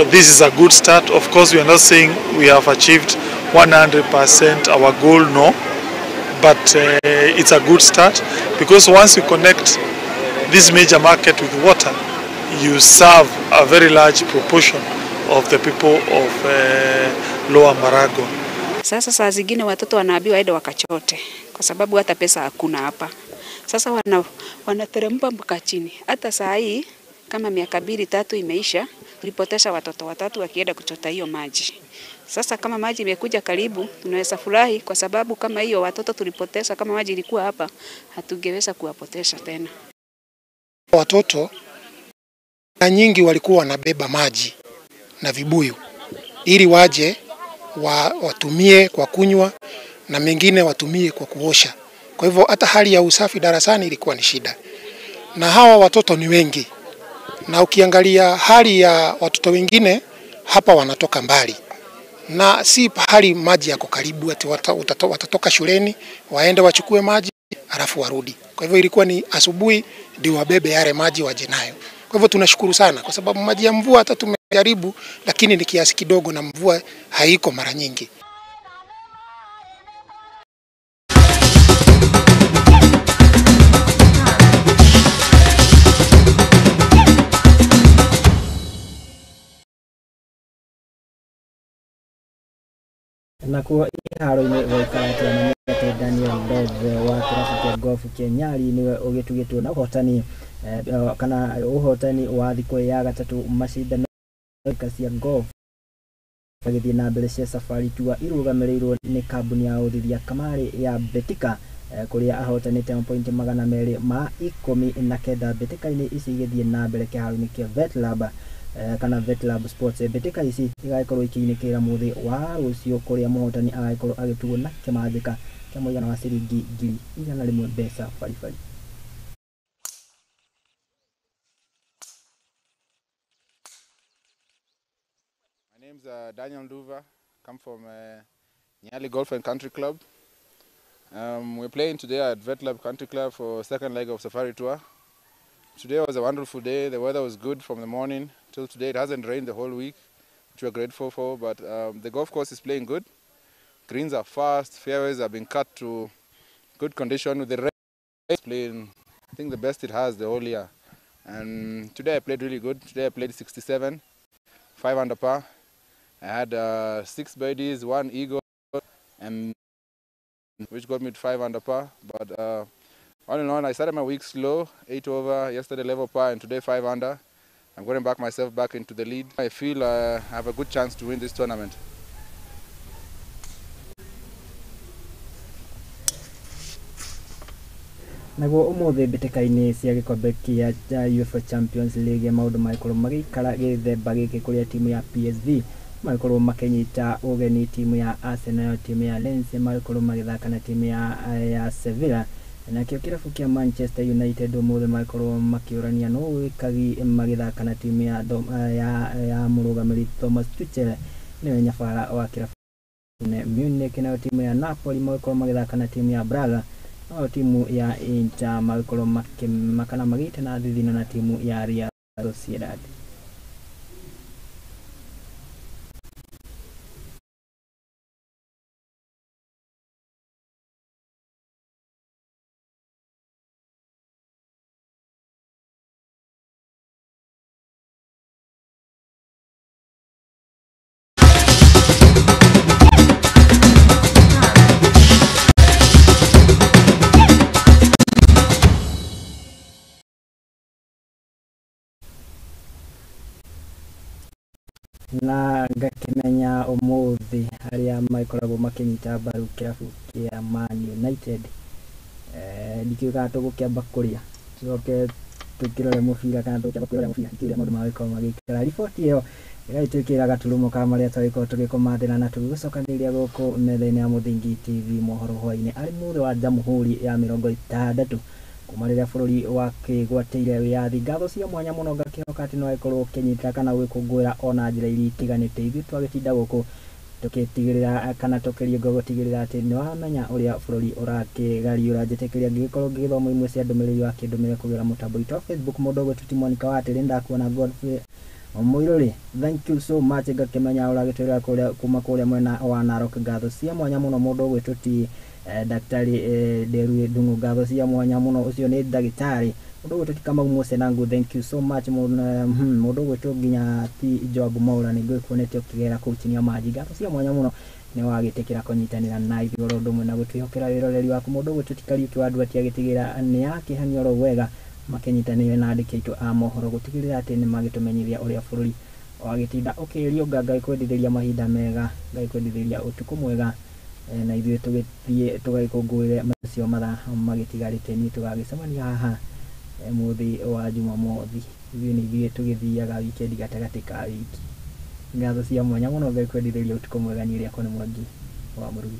This is a good start. Of course, we are not saying we have achieved 100% our goal, no. But it's a good start, because once you connect this major market with water, you serve a very large proportion of the people of Lower Marago. Sasa saa zingine watoto wanaambiwa waende wakachote kwa sababu hata pesa hakuna hapa. Sasa wanateremka mpaka chini. Hata saa hii kama miaka 2-3 imeisha, tulipoteza watoto watatu wakienda kuchota hiyo maji. Sasa kama maji imekuja karibu, tunaweza furahi kwa sababu kama hiyo watoto tulipoteza, kama maji ilikuwa hapa, hatungeweza kuwapoteza tena. Watoto Nyingi walikuwa wanabeba maji na vibuyu ili waje watumie kwa kunywa na mengine watumie kwa kuosha. Kwa hivyo hata hali ya usafi darasani ilikuwa ni shida. Na hawa watoto ni wengi. Na ukiangalia hali ya watoto wengine hapa wanatoka mbali. Na si pahali maji yako karibu ati watatoka shuleni waende wachukue maji alafu warudi. Kwa hivyo ilikuwa ni asubuhi ndio wabebe yale maji waje nayo. Kwa hivyo tunashukuru sana kwa sababu maji ya mvua hata tumejaribu, lakini ni kiasi kidogo na mvua haiko mara nyingi. Nakuo iharo-inĩ gwaikara atĩa na Daniel Ndove wa kĩrabu kĩa golf kĩa Nyali nĩwe ũgĩtugĩtwo na ũhotani kana ũhotani wa thikũ ya gatatũ macindano cia golf agĩthiĩ na mbere cia Safari Tour irũgamĩrĩirwo nĩ kambuni ya ũthithia kamarĩ ya Betika kũrĩa ahotanĩte mapointi 219 mbĩtĩka-inĩ ici igĩthiĩ na mbere kĩharo-inĩ kĩa Vetlab kana Vetlab Sports. Mbĩtĩka ici igagĩkorwo ikĩinĩkĩrĩra mũthĩ wa rũciũ kũrĩa mũhotani agagĩkorwo agĩtuo na kĩmanjĩka kĩa mũigana wa ciringi 100,000 mbeca baribari. My name's Daniel Nduva, come from Nyali Golf and Country Club. We're playing today at Vetlab Country Club for second leg of Safari Tour. Today was a wonderful day. The weather was good from the morning till today. It hasn't rained the whole week, which we're grateful for, but the golf course is playing good. Greens are fast, fairways have been cut to good condition. With the rain playing, I think the best it has the whole year. And today I played really good. Today I played 67, 5 under par. I had 6 birdies, 1 eagle, and which got me to 5 under par. But all in all, I started my week slow, 8 over, yesterday level par, and today 5 under. I'm going back myself back into the lead. I feel I have a good chance to win this tournament. Naguo umuthi mbĩtĩka-inĩ cia gĩkombe kĩa UEFA Champions League maũndũ magĩkorwo magĩikara gĩthemba gĩkĩ kũrĩa timu ya PSV magĩkorwo makĩnyita ũgeni timu ya Arsenal, timu ya Lens magĩkorwo magĩthaka na timu ya Sevilla. Nakĩo kĩrabu kĩa Manchester United ũmũthĩ magĩkorwo makĩũrania no wĩkagi magĩthaka na timu ya mũrũgamĩrĩri Thomas Tuchel nĩwe nyabara wa kĩrabu Munich. Nayo timu ya Napoli magĩkorwo magĩthaka na timu ya Braga, nayo timu ya Inter magĩkorwo makana magĩte na thithino na timu ya Real Sociedad. Na ngakĩmenya ũmũthĩ arĩa magĩkoragwo makĩnyita mbaru kĩrabu kĩa Man United ndikĩũĩ kana tũgũkĩamba kũrĩa tũcoke tũkĩrore mũbira kana tũkĩamba kwĩrorera mũbira ndikĩũĩ ũrĩa maũndũ magĩkorwo magĩikara. Riboti ĩyo ĩgagĩtwĩkĩra gaturumo ka marĩa twagĩkorwo tũgĩkũmathĩra na tũgĩgũcokanĩrĩria gũkũ metha-inĩ ya Mũthingi TV mohoro hwaĩ-inĩ arĩ mũthĩ wa Jamhuri ya 60 kuma rĩrĩa bũrũri wakĩgwatĩire wĩyathi. Ngatho cia mwanya mũno ngakĩhoka atĩ no agĩkorwo ũkĩnyita kana gwĩkũngũĩra ona njĩra iria itiganĩte. Ithuĩ twagĩtinda gũkũ tũgĩtigĩrĩra kana tũkĩringa gũtigĩrĩra atĩ nĩ wamenya ũrĩa bũrũri ũrakĩgariũra. Njĩtĩkĩria ngĩgĩkorwo ngĩgĩthoma imwe cia ndũmĩrĩri wakĩndũmĩra kũgerera mũtambo witũ wa Facebook. Mũndũ ũgwĩtwo ti Monica wa atĩrĩ ndakuona Godfrey Mũirũrĩ, thank you so much. Ngakĩmenya ũragĩtwĩra kũrĩa kuma kũrĩa mwena wa Narok. Ngatho cia mwanya mũno mũndũ ũgwĩtwo ti Daktari Nderu Ndung'u, ngatho cia mwanya mũno, ũcio nĩ ndagĩtarĩ. Mũndũ ũgwĩtwo ti Kamau Mũcenangu, thank you so much. Mũndũ ũgwĩtwo nginya ti Joab Maura, nĩ ngũkuonete ũkĩgera kũu chini ya maji. Ngatho cia mwanya mũno nĩ wagĩtĩkĩra kũnyitanĩra na ithuĩ oro ũndũ ũmwe na gũtwĩhokera wĩroreri waku. Mũndũ ũgwĩtwo ti Kariũki wa Nduati agĩtigĩra nĩ akĩhania oro wega makĩnyitanĩire na andĩki aitũ a mohoro gũtigĩrĩra atĩ nĩ magĩtũmenyithia ũrĩa bũrũri wagĩtinda ũkĩriũnga. Ngai kwendithĩria mahinda mega, Ngai kwendithĩria ũtukũ mwega, na ithuĩ tũgĩthiĩ tũgagĩkũngũĩre macio mathaa magĩtigarĩte. Niĩ tũgagĩcemania haha Mũthĩ wa Jumamothi ithuĩ nĩ ithuĩ tũgĩthiaga wikendi gatagatĩ ka wiki. Ngatho cia mwanya mũno. Ngai kwendithĩria ũtukũ mwega. Niĩ rĩakwa nĩ Mwangi wa Mũrugi.